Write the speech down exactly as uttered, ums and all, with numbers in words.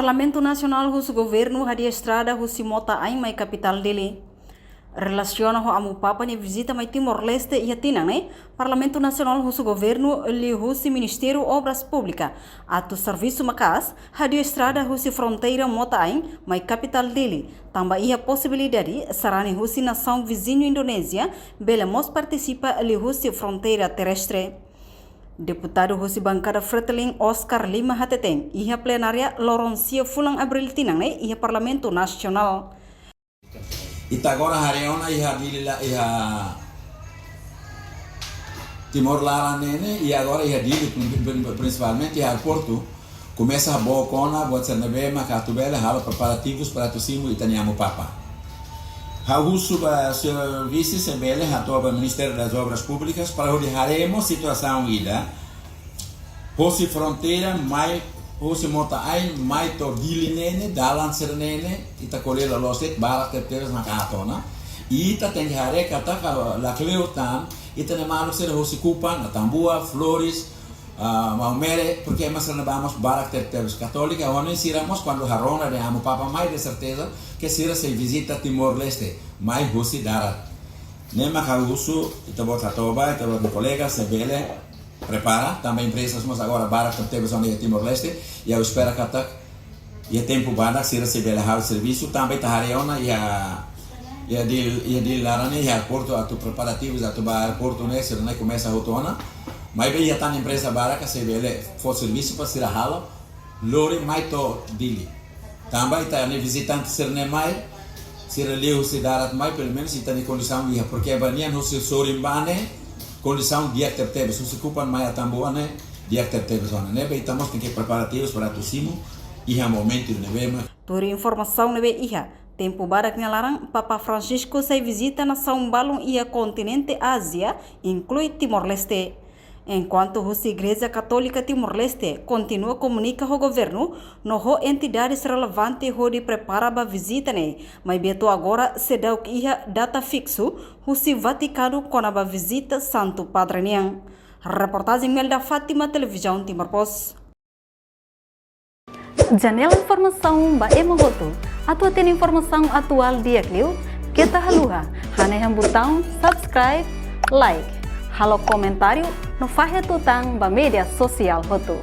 Parlamentu Nasionál husu governu hadi'a estrada husi Mota Ain mai kapitál Dili. Relasiona ho Amu Papa nia vizita mai Timor-Leste iha tinan ne'e, Parlamentu Nasionál husu governu liuhusi Ministériu Obras Públikas atu servisu maka'as hadi'a estrada husi fronteira Mota Ain mai kapitál Dili, tanba iha posibilidade sarani husi nasaun viziñu Indonézia bele mós partisipa liuhusi fronteira terrestre. Deputadu husi bankada Fretilin, Oscar Lima, hateten iha plenária loron sia fulan Abríl tinan ne'e iha Parlamentu Nasionál. Ita agora haree ona iha Dili la, iha Timor laran ne'e, i agora iha Dili, prin-, prin-, prinsipalmente iha aeroportu, komesa book ona buat sira ne'ebé maka atu bele halo preparativus para atu simu ita-nia Amu Papa. Ha'u husu ba señór vise se bele hato'o ba Ministério das Obras Públicas para hodi haree mós situasaun ida, hosi fronteira mai, hosi Mota Ain mai to'o Dili ne'e ne'e, dalan sira ne'e ne'e, ita ko'alia loloos de'it, barak tebetebes maka aat ona. I ita tenke haree katak lakleur tan, ita-nia maluk sira hosi Kupang, Atambua, Flores, ah, Maumere, porke ema sira ne'ebá mós barak tebetebes. Katólika, ho nia sira mós kuandu harohan dehan Amu Papa mai, de serteza ke sira sei vizita Timor-Leste, mai hosi darat. Ne'e maka husu, ita-boot hato'o ba, ita-boot kolega, se bele prepara, tanba emprezas mós agora barak tebetebes ona iha Timor-Leste, i ha'u espera katak iha tempu badak sira sei bele halo servisu, tanba ita haree ona iha, iha Dili, iha Dili laran ne'e, iha aeroportu atu preparativus atu ba aeroportu ne'e, sira ne'e komesa hotu ona. Maibé iha tan empreza barak sei bele fó servisu para sira halo, lori mai to'o Dili. Tanba ita-nia vizitante sira ne'e mai, sira liuhusi darat mai, pelumenus ita-nia kondisaun iha, porke ba nian husi sorin bá ne'e, kondisaun di'ak tebetebes, husi Kupang mai Atambua ne'e, di'ak tebetebes ona. Ne'ebé ita mós tenke preparativus para atu simu, iha momentu ne'ebé mak. Tuir informasaun ne'ebé iha, tempu badak nia laran, Papa Francisco sei vizita nasaun balun iha kontinente Ázia, inklui Timor-Leste. Enkuantu husi Igreja Katólika Timor-Leste kontinua komunika ho governu no ho entidades relevante hodi prepara ba vizita ne'e, maibé to'o agora seidauk iha data fiksu husi Vatikanu kona-ba vizita Santu Padre nian. Reportajen Melda Fátima, Televizaun Timor Post. Janela informasaun ba ema hotu. Atu hatene informasaun atuál di'ak liu, keta haluha hanehan butaun subscribe, like, halo komentáriu no fahe tutan ba média sosiál hotu.